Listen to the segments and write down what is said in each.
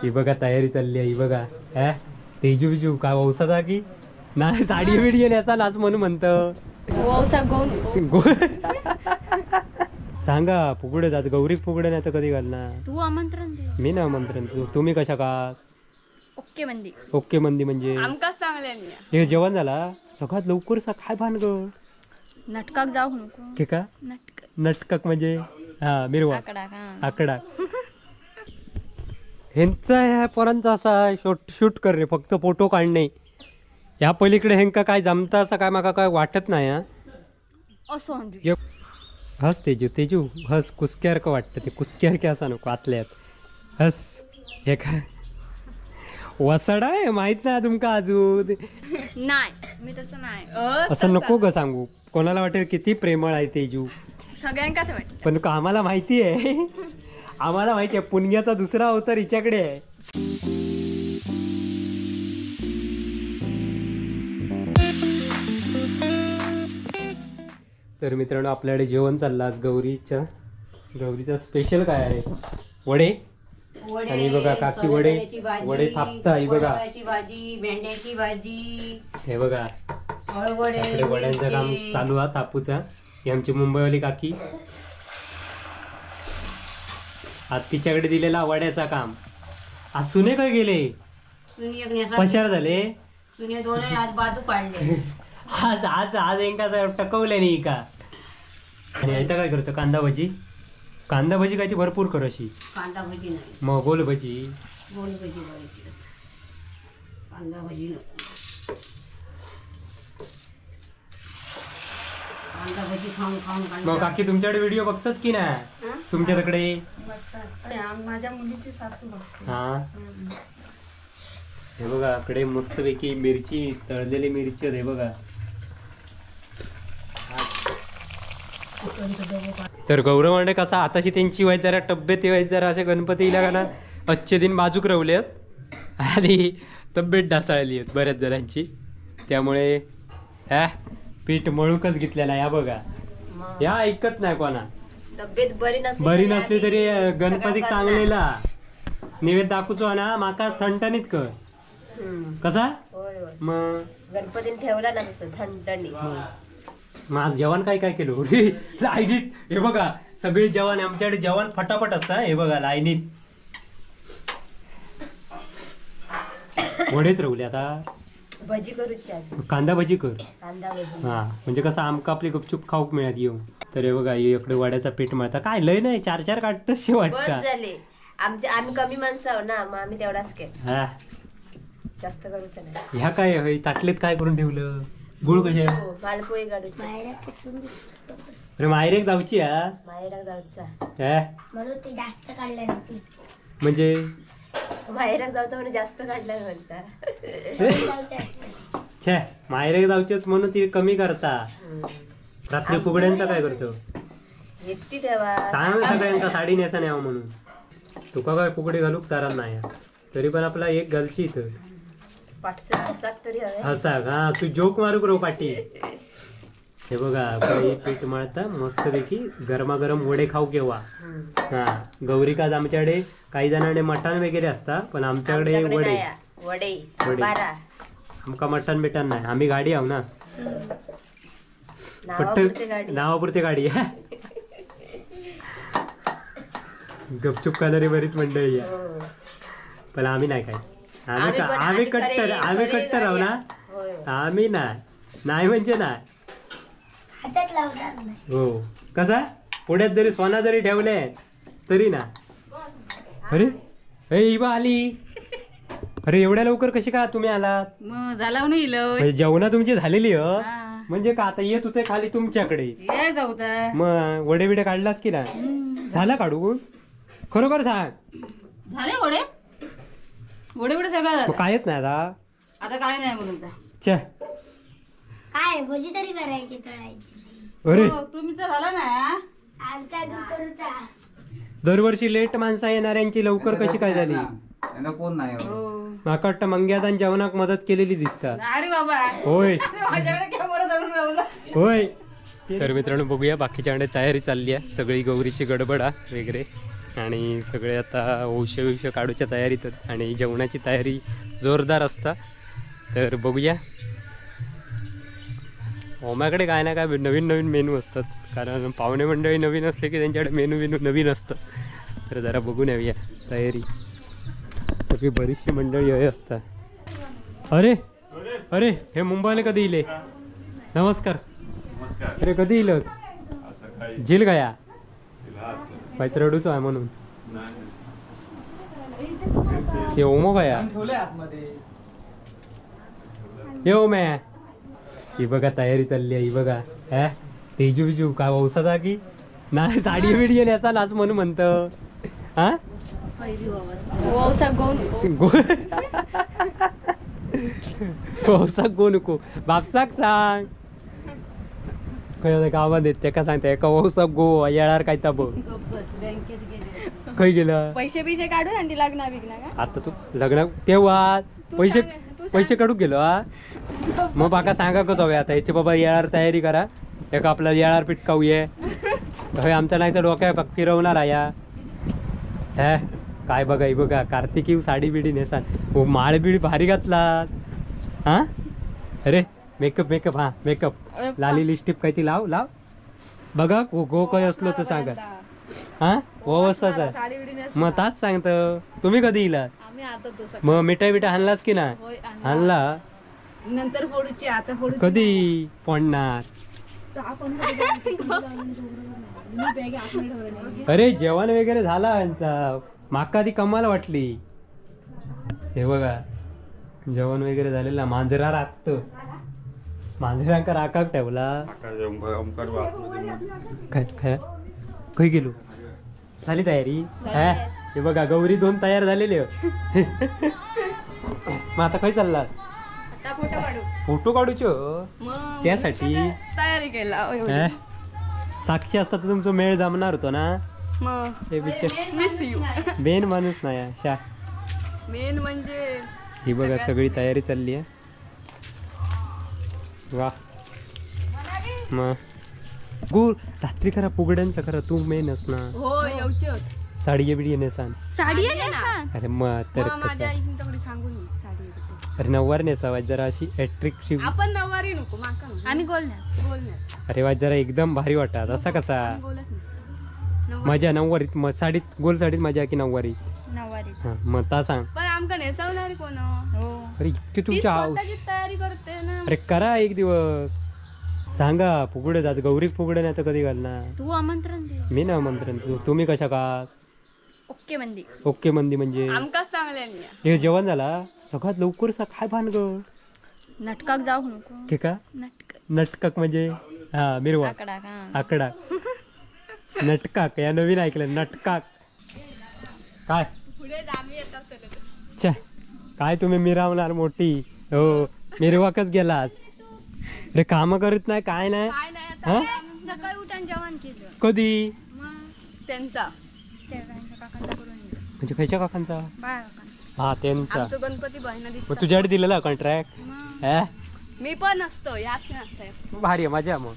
ही बघा तयारी चालली आहे. ही बघा तेजू बिजू काय वौसाचा की नाही साडी बिडी नेसा नाच म्हणून म्हणतं. सांगा फुगडे जात गौरी फुगडे नाही तर कधी घालणार तू? आमंत्रण दे. मी ना आमंत्रण तुम्ही कशा का ओके मंदी. ओके मंदी म्हणजे आमकाच चांगले. हे जेवण झाला सगळ्यात लवकर सा काय भानगड? नाटकाक जाऊ नको ठीक आहे. नाटक नाटक म्हणजे हा मिरवा आकडा. ह्यांचा ह्या पोरांचा असा शूट करणे फक्त फोटो काढणे ह्या पलीकडे ह्यांका काय जमता असं काय माका काय वाटत नाही. हा हस तेजू तेजू हस कुसक्यारखं वाटतं ते कुसक्यारखे असा नको आतल्यात हस. हे काय वसड आहे माहित नाही तुमका अजून? नाही मी तसं नाही असं नको ग सांगू कोणाला वाटेल किती प्रेमळ आहे तेजू. सगळ्यांकाच वाटतं पण आम्हाला माहिती आहे. आम्हाला माहिती आहे पुणग्याचा दुसरा अवतार हिच्याकडे आहे. तर मित्रांनो आपल्याकडे जेवण चाललं आज गौरीच्या. गौरीचा स्पेशल काय आहे? वडे. आणि बघा काकी वडे वडे थापता. ही बघा भाजी भेंड्याची भाजी. हे बघा आपले वड्यांचं काम चालू आहे थापूचा. ही आमची मुंबईवाली काकी आज तिच्याकडे दिलेला वड्याचा काम. आज सुने काय गेले पशार झाले सुने दोन आज बाजू काढले. आज आज आज एका टकवले नाही का. आणि आता काय करतो? कांदा भजी. कांदा भजी काय ती भरपूर कर अशी. कांदा भजी नाही मग गोल भजी. गोल भजी करायची कांदा भजी नको. कांदा भजी खाऊन खाऊन. मग काकी तुमच्याकडे व्हिडिओ बघतात की नाही? तुमच्याकडे माझ्या मुलीची सासू बघते. हा हे बघा इकडे मस्तपैकी मिरची तळलेली मिरची आहे बघा. तर गौरव मांडे कसा आताशी त्यांची व्हायच जरा तब्येत व्हायच जरा अशा गणपतीला का ना अच्छे दिन बाजूक रवले आणि तब्येत ढासाळली आहेत बऱ्याच जणांची. त्यामुळे ह्या पीठ मळूकच घेतलेला या बघा. या ऐकत नाही कोणा. तब्येत बरी नसली तरी गणपतीक चांगलेला नैवेद्य दाखवचो ना माका थंटणीत कर कसा. मग गणपतीने ठेवला ना तसं थंडणी. मग आज जेवण काय काय केलं लाईनीत? हे बघा सगळे जेवण आमच्याकडे जेवण फटाफट असतं. हे बघा लाईनीत वडेच रवले. आता भजी करूची आज. कांदा भजी कर. कांदा भजी हा म्हणजे कसं आमका आपली गुपचूप खाऊक मिळत येऊ. तर हे बघा इकडे वड्याचा पीठ मिळता काय लय नाही चार चार काढतच वाटतं. झाले आमचे आम्ही कमी माणसं आहोत ना मग आम्ही तेवढाच केलं जास्त करूच नाही. ह्या काय होय ताटलीत काय करून ठेवलं? गुळ कसे? मालपोळी काढूची. अरे मायरेक जाऊची हा. मायराक जाऊचा म्हणून ते जास्त काढलं म्हणजे माहेराक जाऊचा म्हणजे जास्त काढलं म्हणता. छे माहेराक जाऊचेच म्हणून ती कमी करता. रात्री फुगड्यांचा काय करतो? येते तेव्हा सांग सगळ्यांका साडी नेसा न्यावं म्हणून. तुका काय फुगडी घालूक तारा नाही तरी पण आपला एक घालची इथं हसाक. हा तू जोक मारूक रो पाटी. हे बघा हे पीठ मळता मस्तपैकी गरमागरम वडे खाऊ केव्हा. हा गौरीकाज आमच्याकडे काही जणांकडे मटण वगैरे असता पण आमच्याकडे वडे वडे वडे. आमका मटण बिटन नाही आम्ही गाडी आहो ना फक्त नावापुरते गाडी. गपचूप खाणारी बरीच मंडळी आहे पण आम्ही नाही काय. आम्ही कट्टर आम्ही कट्टर आहो ना. आम्ही नाही नाही म्हणजे नाही. हो कसा पुढ्यात जरी सोना जरी ठेवले तरी ना. अरे इबा आली. अरे एवढ्या लवकर कशी का तुम्ही आलात? म्हणजे जेवणा तुमची झालेली ह म्हणजे का आता येत होते खाली तुमच्याकडे. मग वडे बिडे काढलास की नाही? झाला काढून? खरोखर सांग झाले वडे? वडे वडे सगळं काय येत नाही आता. आता काय नाही म्हणून छे काय भजी तरी करायची तळायची. अरे तुमचं झालं ना? आमचा करूचा. दरवर्षी लेट माणसं येणाऱ्यांची लवकर कशी काय झाली? कोण नाही माका वाटतं मंग्यादान जेवणाक मदत केलेली दिसता. अरे बाबा होय माझ्याकडे कॅमेरा धरून राहिला. होय. तर मित्रांनो बघूया बाकीच्याकडे तयारी चालली आहे सगळी गौरीची गडबडा वगैरे. आणि सगळे आता औषध बिवशे काढूच्या तयारीत आणि जेवणाची तयारी जोरदार असता. तर बघूया ओम्याकडे काय ना काय नवीन नवीन मेनू असतात, कारण पाहुणे मंडळी नवीन असले की त्यांच्याकडे मेनू बिनू नवीन असतात. तर जरा बघून येऊया तयारी. सगळी बरीचशी मंडळी हे असतात. अरे अरे हे मुंबईला कधी इले? नमस्कार. अरे कधी इलस? झील गया पाहिजे रडूचो आहे म्हणून. हे ओमो गया हे ओम्या. ही बघा तयारी चालली आहे. ही बघा हे तेजू बिजू काय वौसाचा की नाही साडी बिडी याचा नाच म्हणून म्हणतं. हा वौसाक गो नको बापसाक सांग. खंय गावात येत तेका सांगता एका वौसाक गो येणार काय ता बघ. खंय गेलं पैसे बिशे काढून आणि लग्ना बिग्ना का? आता तू लग्न तेव्हा पैसे पैसे काढू गेलो हा. मग बाका सांगा कसं हवे आता याचे बाबा येणार तयारी करा एका आपल्याला येणार पिटकाऊ ये हय आमचा नाही तर डोक्या फिरवणार आया. हे काय बघा ही बघा कार्तिकी साडी बिडी नेसान हो माळ बिडी भारी घातला. हा अरे मेकअप मेकअप हा मेकअप लाली लिपस्टिक काय ती लाव लाव बघा गो काय असलो तर सांगा. हा वस्ताचा मग ताच सांगतो. तुम्ही कधी इला? मग मिठाई बिठा आणलास की ना? आणला नंतर फोडूची आता फोडू कधी फोडणार? अरे जेवण वगैरे झाला यांचा. माका ती कमाल वाटली. हे बघा जेवण वगैरे झालेला. मांजरा राखतो मांजरांका राखाक ठेवला. काय काय खंय गेलो? झाली तयारी? हे बघा गौरी दोन तयार झालेले. मग आता खंय चालला? फोटो काढूचो त्यासाठी तयारी केला. साक्षी असता तर तुमचं मेळ जमणार होतो ना. हे बिचार मेन माणूस नाही शा मेन म्हणजे. ही बघा सगळी तयारी चालली आहे. वा मग गो रात्री खरा फुगड्यांचा खरा तू मेनच ना. हो साडी बिडी नेसान. साडी नेसान? अरे मग तर कसं. अरे नऊवारी नेसावा जरा अशी अट्रॅक्टिव्ह. आपण नऊवारी नको माका आम्ही गोल नेस गोल नेस. अरे वा जरा एकदम भारी वाटतात असा कसा मजा नऊवारीत. मग साडीत गोल साडीत मजा की नऊवारी? नऊवारी. हा मग ता सांग. पण आमका नेसवणार कोण? अरे इतकी तुमच्या तयारी करते ना. अरे करा एक दिवस सांगा फुगडे जात गौरी फुगडे नाही तर कधी घालणार? तू आमंत्रण दे. मी ना आमंत्रण तुम्ही कशा का? ओके मंदी. ओके मंदी म्हणजे आमकाच चांगले. हे जेवण झाला सगळ्यात लवकर सा काय भानगड? नाटकाक जाऊ नको. ठीक आहे नाटक नाटकाक म्हणजे हा मिरवा आकडा नटकाक या नवीन ऐकलं नटकाक काय छे काय तुम्ही मिरावणार मोठी हो मिरवाकच गेलात. अरे काम करत नाही काय नाही. सकाळी उठून जेवण केलं. कधी? त्यांचा म्हणजे खयच्या काकांचा? हा त्यांचा. गणपती मग तुझ्याकडे दिलेला कॉन्ट्रॅक्ट? मी पण असतो यात नसतं. भारी आहे मजा. मग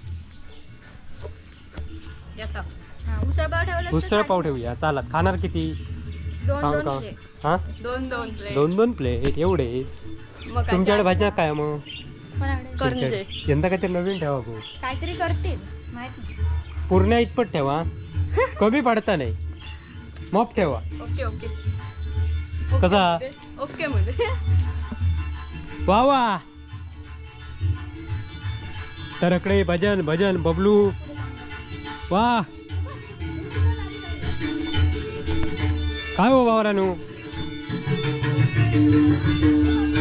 उसळ पाव ठेवूया. चालत खाणार किती? दोन दोन दोन दोन प्लेट एवढे? तुमच्याकडे भाज्या काय मग? यंदा काहीतरी नवीन ठेवा गो. काहीतरी करतील माहित. पूर्ण इतपत ठेवा कमी पडता नाही मॉप ठेवा. ओके ओके कसा? ओके मध्ये वा वा. तरकडे भजन भजन बबलू वा. काय हो बावरानू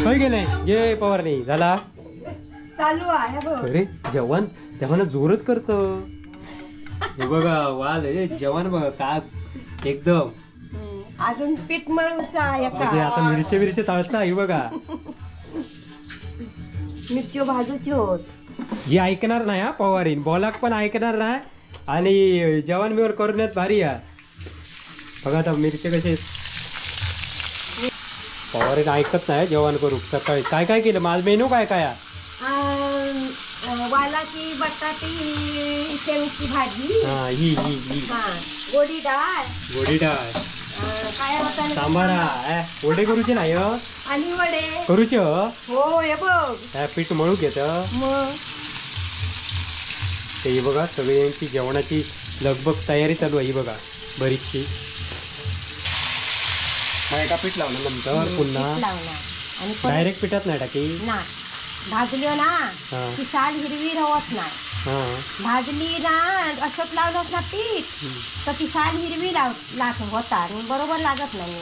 काय गेले? ये पवारणी झाला चालू आहे. अरे जेवण जेवण जोरच करत. हे बघा वाल जेवण बघा काय एकदम. अजून पीठ मळूचा म्हणजे आता मिरचे मिरचे तळता हे बघा. मिरची भाजूची होत. ही ऐकणार नाही हा पवारीन बोलाक पण ऐकणार नाही आणि जेवण बिवर करण्यात भारी आहे. बघा आता मिरचे कसे पवारीन ऐकत नाही जेवण करू. सकाळी काय काय केलं? माझ मेनू काय काय? वालाची बटाटी शेंगची भाजी ही ही ही गोडी डाळ, गोडी डाळ, काय वाटाणे, सांबार. वडे करूचे नाही आणि वडे करूचे. हो हे बघ पीठ मळू घेत. मग ते बघा सगळ्यांची जेवणाची लगबग तयारी चालू आहे. ही बघा बरीचशी. मग एका पीठ लावलं नंतर पुन्हा लावणार आणि डायरेक्ट पिठात नाही टाकी ना. भाजली ना ती साल हिरवी रवत नाही. भाजली ना असंच लावलं ना पीठ तर ती साल हिरवी लाग होता आणि बरोबर लागत नाही.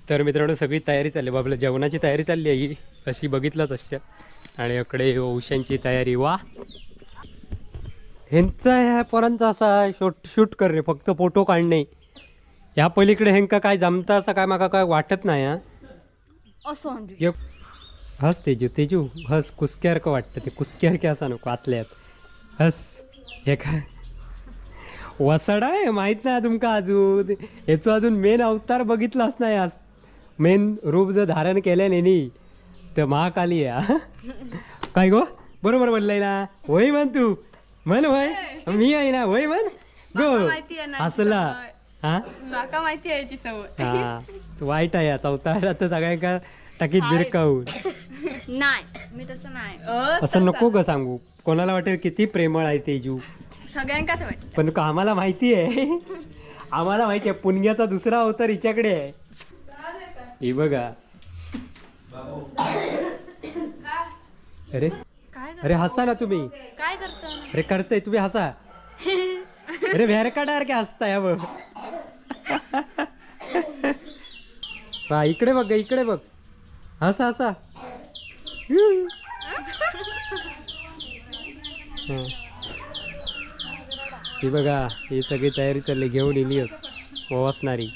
तर मित्रांनो सगळी तयारी चालली, बाबा जेवणाची तयारी चालली आहे ही अशी बघितलंच असते. आणि इकडे उशांची तयारी. वा ह्यांचा ह्या पोरांचा असा शूट करणे, फक्त फोटो काढणे, ह्या पलीकडे ह्यांका काय जमता असं काय माका काय वाटत नाही. हा हस तेजू, तेजू हस, कुसक्यासारखं वाटतं ते, कुसक्यासारखे असा नको आतल्यात हस. हे काय वसाडा आहे माहीत नाही तुमका अजून, ह्याचो अजून मेन अवतार बघितलाच नाही. आज मेन रूप जर धारण केलं नाही तर महाकाली आहे. काय गो बरोबर बोललंय ना? होय म्हण, तू म्हण होय, मी आहे ना, होय म्हण गो. हसला हा माका माहिती आहे ती सवय. हा वाईट आहे चौथा तर सगळ्यांका टाकीत बिरकावून. नाही मी तसं नाही, असं नको ग सांगू, कोणाला वाटेल किती प्रेमळ आहे तेजू, सगळ्यांकाच वाटतं. पण आम्हाला माहिती आहे, आम्हाला माहिती आहे पुणग्याचा दुसरा अवतार हिच्याकडे आहे. हे बघा. अरे अरे हसा ना तुम्ही, काय करता? अरे करताय तुम्ही, हसा. अरे व्हेरकाटासारखे हसताय बघ. वा इकडे बघ, इकडे बघ, हसा हसा. ही बघा ही सगळी तयारी चालली, घेऊन येली वाचणारी.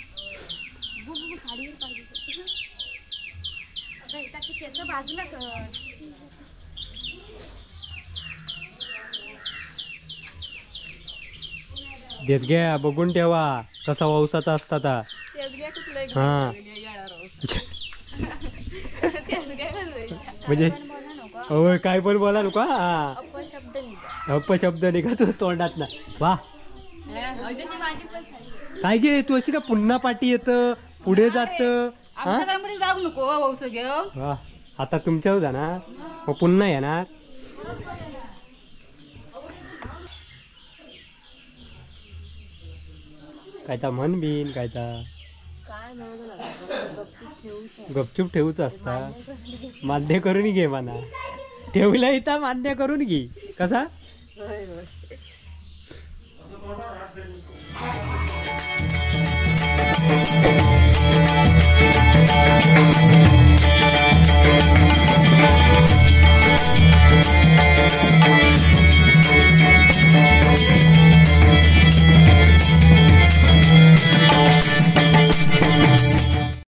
देसग्या बघून ठेवा कसा वौसाचा असता ता. हा म्हणजे होय काय पण बोला नको. हा अपशब्द निघा तू तोंडात ना. वा काय गे तू अशी का पुन्हा पाठी येत पुढे जात. वा आता तुमच्यावर जाणार मग पुन्हा येणार. काय ता म्हण बिन काय ता गपचूप ठेवूच असता. मान्य करून घे म्हणा, ठेवलं इथं मान्य करून घे कसा.